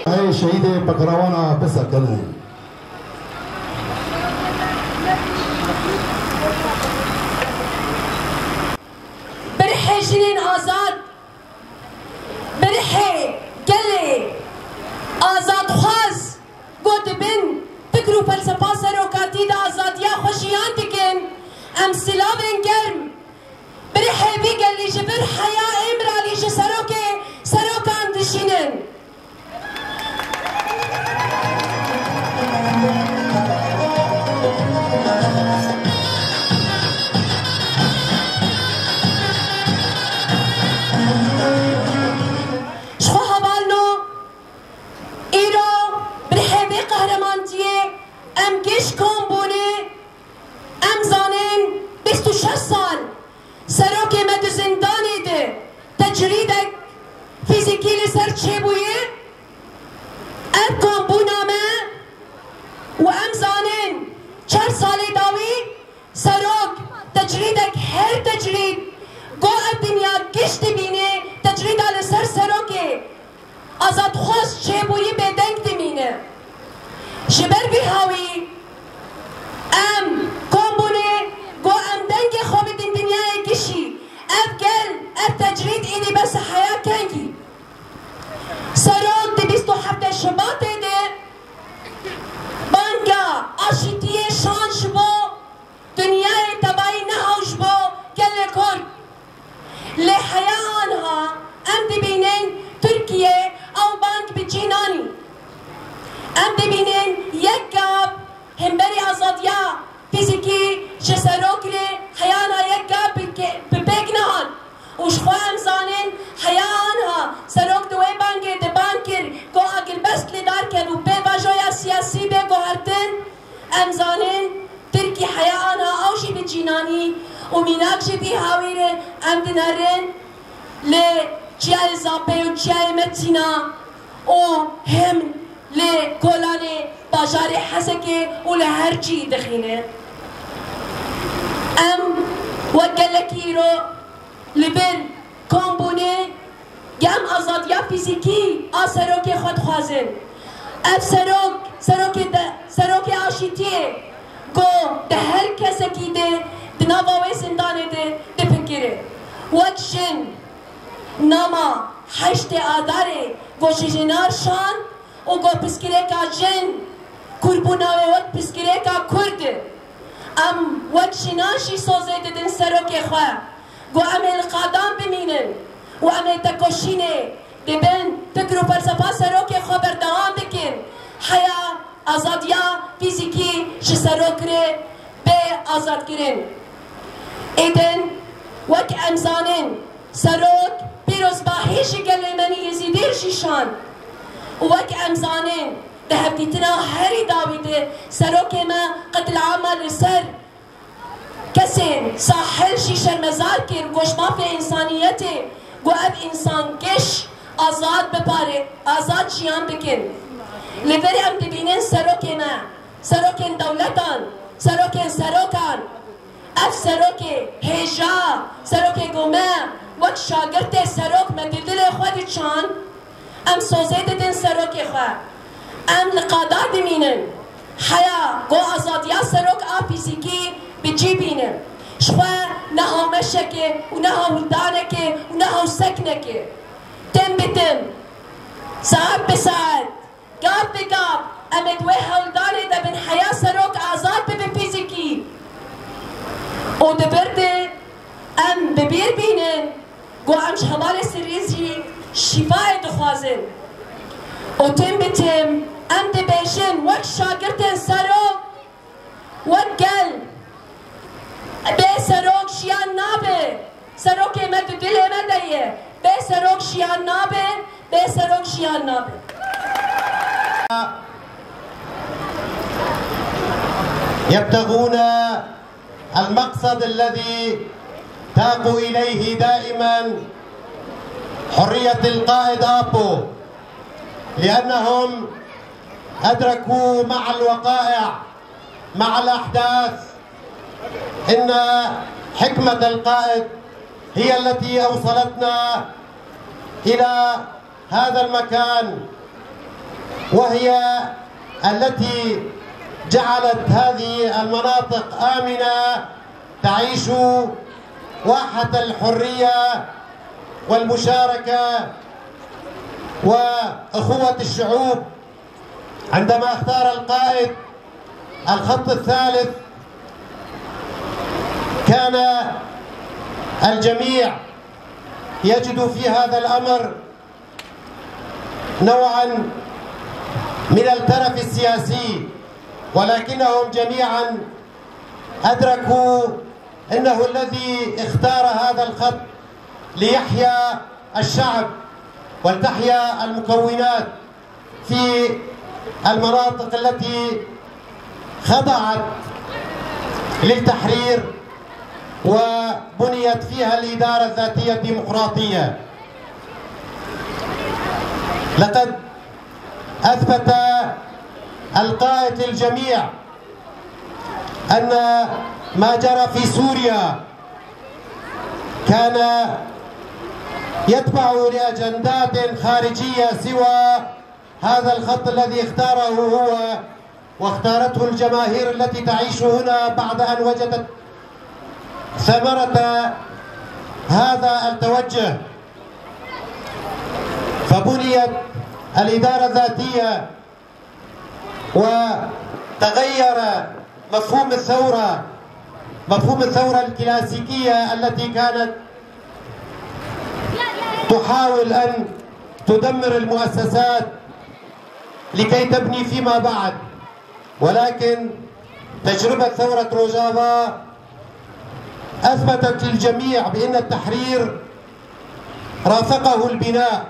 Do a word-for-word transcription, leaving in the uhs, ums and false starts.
Hey şehîdê Pekrewana bisekinin. Birhê jinên azad, birhê gelê azadxwaz, ku di bin fikr û felsefa serokatî de azadiya xwe jiyan dikin, em silavên germ birhê vî gelî ji vir heya Îmralî ji serokê serokan dişînin. Ji xwe hevalno, îro birhê vê qehremantiyê em giş kom bûne. Em zanin bîst û şeş sal serokê me di zindanê de tecrîdek fîzîkî li ser çêbûye. Ev kombûna me û em zanin çar salê dawî serok tecrîdek her tecrîd go ev dinya giş dibîne tecrîda li ser serokê azadxwaz çêbûyî bêdeng dimîne. Ji ber vî hawî em kom bûne ku em dengê xwe bidin dinyayê gişî. Ev gel, ev tecrîd îdî bes heya kengî. Serok di bîst û heftê Şubatê de banga aşîtiyê şand ji bo dinyayê tevayî neha ji bo gelê Kurd. Lê heya anha em dibînin Tirkiye ew bang bi cî nanî. Em dibînin yek gav hemberî azadiya fîzîkî ji serok lê heya anha yek gav bi ke-, bi pêk nehat. Û ji xwe em zanin heya anha serok di wê bangê de bang kir ku agirbest li dar ket û pêvajoya siyasî bê guhertin. Em zanin Tirkî heya ana ew jî bi cînanî û mînak ji vî hawîrê em dinerin li çiyayê Zapê û çiyayê Metîna û him li kolanê bajarê Hezekê û li her cî dixîne. Em wek gelekî îro li vir kom bûne, em azadiya fîzîkî a serokê xwe dixwazin. Ev serok, serokê de, serokê aşîtiyê ku di her kesekî de di nava wê zindanê de difikire. Wek jin, nama heştê Adarê ku ji jinan şand, û ku pirsgirêka jin, kûrbûna wê wek pirsgirêka Kurd e. Em wek jinan jî sozê didin serokê xwe, ku em ê li qadan bimînin û em ê tekoşînê di bin fikr û felsefa serokê xwe berdewam bikin. Heya azadiya fîzîkî ji serok re bê azadkirin. Êdin, wek em zanin, serok pîrozbahî ji gelê me Yezîdî jî şand. Û wek em zanin, di hevdîtina herî dawî de serokê me qetlîama li ser kesên sahil jî şermezar kir, ku ji mafê însaniyetê, ku ev însan giş azad bipare, azad jiyan bikin. Li vir em dibînin serokê me, serokên dewletan, serokên serokan, ev serokê hêja, serokê ku me wek şagirtê serok me di dilê xwe diçan, em sozê didin serokê xwe. Em li qada dimînin. Heya ku azadiya serok a fîzîkî bi cî bînin. Ji xwe ne hawmeşekê û ne hewldanekê û ne hewseknekê. Tim bi tim, saet bi saet, gav bi gav em ê di wê hewldanê de bin heya serok azad bibe fîzîkî. Û di vir de em bi bîr bînin ku em ji hevalê Sirî jî şîfayê dixwazin. Û tim bi tim em dibêjin wek şagirtên serok, wek gel, bê serok jiyan nabe. Serokê me di dilê me de ye. Bê serok jiyan nabe, bê serok jiyan nabe. يبتغون المقصد الذي تاقوا إليه دائما، حرية القائد آبو، لأنهم أدركوا مع الوقائع، مع الأحداث، إن حكمة القائد هي التي أوصلتنا إلى هذا المكان. وهي التي جعلت هذه المناطق آمنة، تعيش واحة الحرية والمشاركة وأخوة الشعوب. عندما اختار القائد الخط الثالث، كان الجميع يجد في هذا الأمر نوعا من الترف السياسي، ولكنهم جميعا أدركوا أنه الذي اختار هذا الخط ليحيا الشعب ولتحيا المكونات في المناطق التي خضعت للتحرير وبنيت فيها الإدارة الذاتية الديمقراطية. لقد أثبت القائد للجميع أن ما جرى في سوريا كان يتبع لأجندات خارجية سوى هذا الخط الذي اختاره هو واختارته الجماهير التي تعيش هنا بعد أن وجدت ثمرة هذا التوجه. فبنيت الإدارة الذاتية وتغير مفهوم الثورة، مفهوم الثورة الكلاسيكية التي كانت تحاول أن تدمر المؤسسات لكي تبني فيما بعد. ولكن تجربة ثورة روجافا أثبتت للجميع بأن التحرير رافقه البناء،